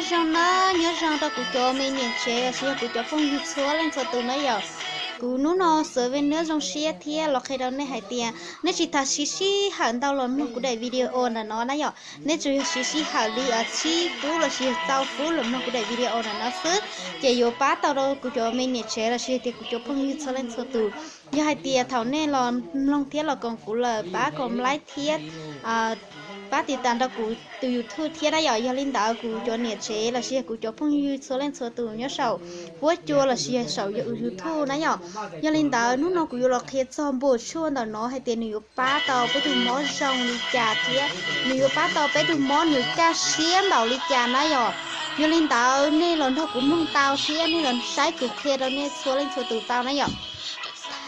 Zoo na, nyob zoo rau kuv cov me niam tsev los sis yog kuv cov phooj ywg txhua leej txhua tus na yom. Kuv hnub no xav ve neb zoo siab thiab los qhia rau nej hais tias nej tsis tas siv sij hawm ntau los mloog kuv daim video ntawm no na yom. Nej tsuas yog siv sij hawm li tsib fub los sis yog rau fub los mloog kuv daim video ntawm no xwb, ces yuav pab tau rau kuv cov me niam tsev los sis yog tias kuv cov phooj ywg txhua leej txhua tus. Yog hais tias thaum nej los mloog thiab los koom kuv lawm, pab koom like thiab pab tiv tas nrog kuv tus YouTube thiab na yom. Yog li ntawd kuv cov niam tsev los sis yog kuv cov phooj ywg txhua leej txhua tus nyob saum huab cua los sis yog saum YouTube na yom. Yog li ntawd hnub no kuv yuav los qhia txog npum tshuaj ntawm no hais tias nws yuav pab tau peb tug mob zoo li cas thiab nws yuav pab tau peb tug mob nws kaj siab npaum li cas na yom. Yog li ntawd nej los nrog kuv mloog tau thiab nej los saib kuv qhia rau nej txhua leej txhua tus tau na yom.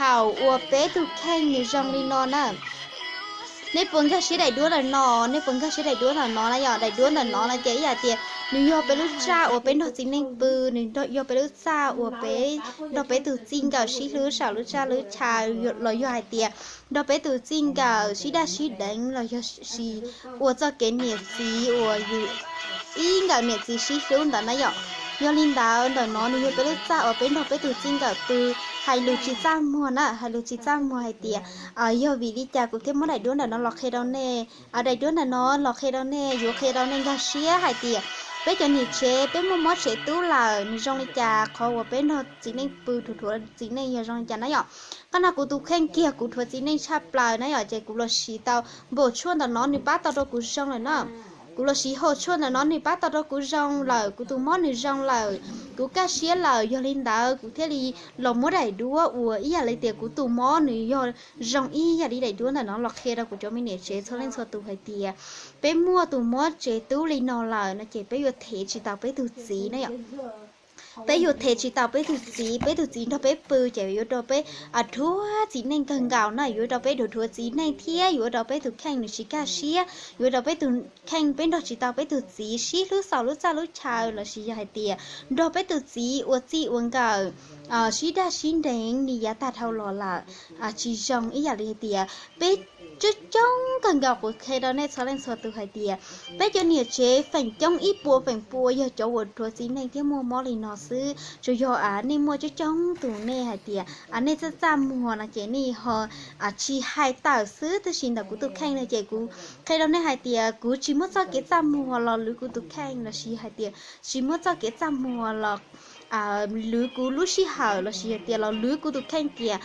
Thaum uas peb tug kheej nws zoo li no na, nej puas nkag siab daim duab ntawm no? Nej puas nkag siab daim duab ntawm no na yom? Daim duab ntawm no no ces ib yam tias nws yog peb lub txaj uas peb nrog txiv neej pw, nws yog peb lub txaj uas peb nrog peb tus txij nkawm sib hlub saum lub txaj lub chaw, los yog hais tias nrog peb tus txij nkawm sib daj sib deev los yog sis ua txoj kev niam txiv uas yus ib nkawm niam txiv sib hlub ntawd na yom. Yog li ntawd ntawm no nws yog peb lub txaj uas peb nrog peb tus txij nkawm pw, hais lus tsis txaj muag na, hais lus tsis txaj muag hais tias, yog vim li cas kuv thiaj muab daim duab ntawm no los qhia rau nej. Daim duab ntawm no los qhia rau nej, yuav qhia rau nej nkag siab hais tias peb cov niam tsev peb muaj mob tsev tub lawm nws zoo li cas, qhov uas peb nrog txiv neej pw, dhuav dhuav txiv neej yog zoo li cas na yom. Qhov no kuv tus kheej kiag kuv dhuav txiv neej tshaj plaws na yom, ces kuv los siv tau npum tshuaj ntawm no nws pab tau rau kuv zoo lawm na. Kuv los siv hau tshuaj ntawm no nws pab tau rau kuv zoo lawm, kuv tus mob nws zoo lawm, kuv kaj siab lawm. Yog li ntawd kuv thiaj li los muab daim duab uas ib yam li tias kuv tus mob nws yog zoo ib yam li daim duab ntawm no los qhia rau kuv cov me niam tsev txhua leej txhua tus hais tias peb muaj tus mob tsev tub li no lawm no ces peb yuav thev tsis tau peb tug txiv na yom. Peb yuav thev tsis tau peb tug txiv, peb tug txiv nrog peb pw ces yuav rau peb dhuav txiv neej kawg nkaus na, yuav rau peb dhuav dhuav txiv neej thiab yuav rau peb tus kheej nws tsis kaj siab, yuav rau peb tus kheej peb nrog tsis tau peb tus txiv sib hlub xaus lub txaj lub chaw los sis yog hais tias nrog peb tus txiv ua txij ua nkawm sib daj sib deev li yav tag dhau los lawm. Tsis zoo ib yam li hais tias peb coob coob kawg nkaus kuv qhia rau nej txhua leej txhua tus hais tias peb cov niam tsev feem coob ib puas feem pua yog cov uas dhuav txiv neej thiab muaj mob li no xwb. Tsuas yog nej muaj coob coob tus nej hais tias nej txaj txaj muag no ces nej ho tsis hais tawm xwb, tab sis ntawm kuv tus kheej no ces kuv qhia rau nej hais tias kuv tsis muaj txoj kev txaj muag los lwv kuv tus kheej los sis hais tias tsis muaj txoj kev txaj muag los lwv kuv lub sij hawm los sis hais tias los lwv kuv tus kheej tias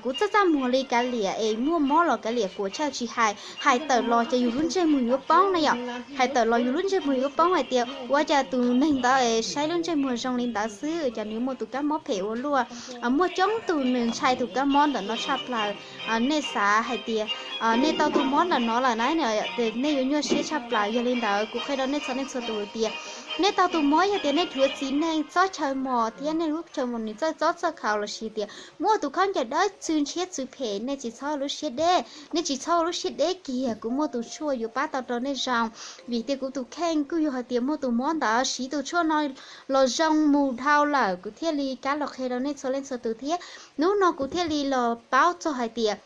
kuv txaj txaj muag li kav liam es muaj mob los kav liam kuam tshaj tsis hais. Hais tawm los ces yus lub ntsej muag yuav poob na yom. Hais tawm los yus lub ntsej muag yuav poob hais tias ua cas tus neeg ntawd es saib lub ntsej muag zoo li ntawd xwb, cas nws muaj tus kab mob phem ua luaj. Muaj coob tus nws ntshai tus kab mob ntawm no tshaj plaws. Nej xav hais tias nej tau tus mob ntawm no lawm na, nej yuav nyuaj siab tshaj plaws. Yog li ntawd kuv qhia rau nej txhua leej txhua tus tias nej tau tus mob yog tias nej dhuav txiv neej txob chaw mos thiab nej lub chaw mos nws txawj txob txawj khaus los sis tias muaj tus khaub ncaws dawb txwv ntshiab txwv phem, nej tsis txhob lub siab deb, nej tsis txhob lub siab deb kiag, kuv muaj tus tshuaj yuav pab tau rau nej zoo. Vim tias kuv tus kheej kuj yog hais tias muaj tus mob ntawd, siv tus tshuaj no los zoo mus dhau lawm, kuv thiaj li kam los qhia rau nej txhua leej txhua tus thiab. Hnub no kuv thiaj li los paub txog hais tias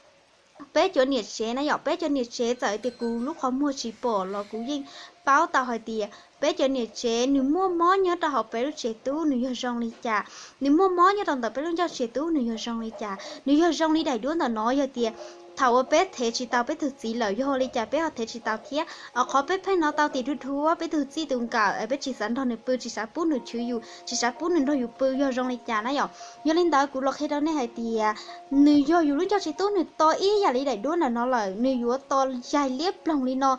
peb cov niam tsev na yom, peb cov niam tsev txawm tias kuv lub qhov muag tsis pom los kuv yeej paub tau hais tias peb cov niam tsev nws muaj mob nyob rau hauv peb lub tsev tub nws yog zoo li cas, nws muaj mob nyob rau ntawm peb lub ncauj tsev tub nws yog zoo li cas, nws yog zoo li daim duab ntawm no. Yog tias thaum uas peb thev tsis tau peb tug txiv lawm yog li cas peb ho thev tsis tau thiab. Qhov peb pheej hnov tau tias dhuav dhuav peb tug txij tus nkawm es peb tsis xav nrog nws pw, tsis xav pub nws chwv yus, tsis xav pub nws nrog yus pw yog zoo li cas na yom. Yog li ntawd kuv los qhia rau nej hais tias nws yog yus lub ncauj tsev tub nws to ib yam li daim duab ntawm no lawm, nws yuav to yaig liab ploog li no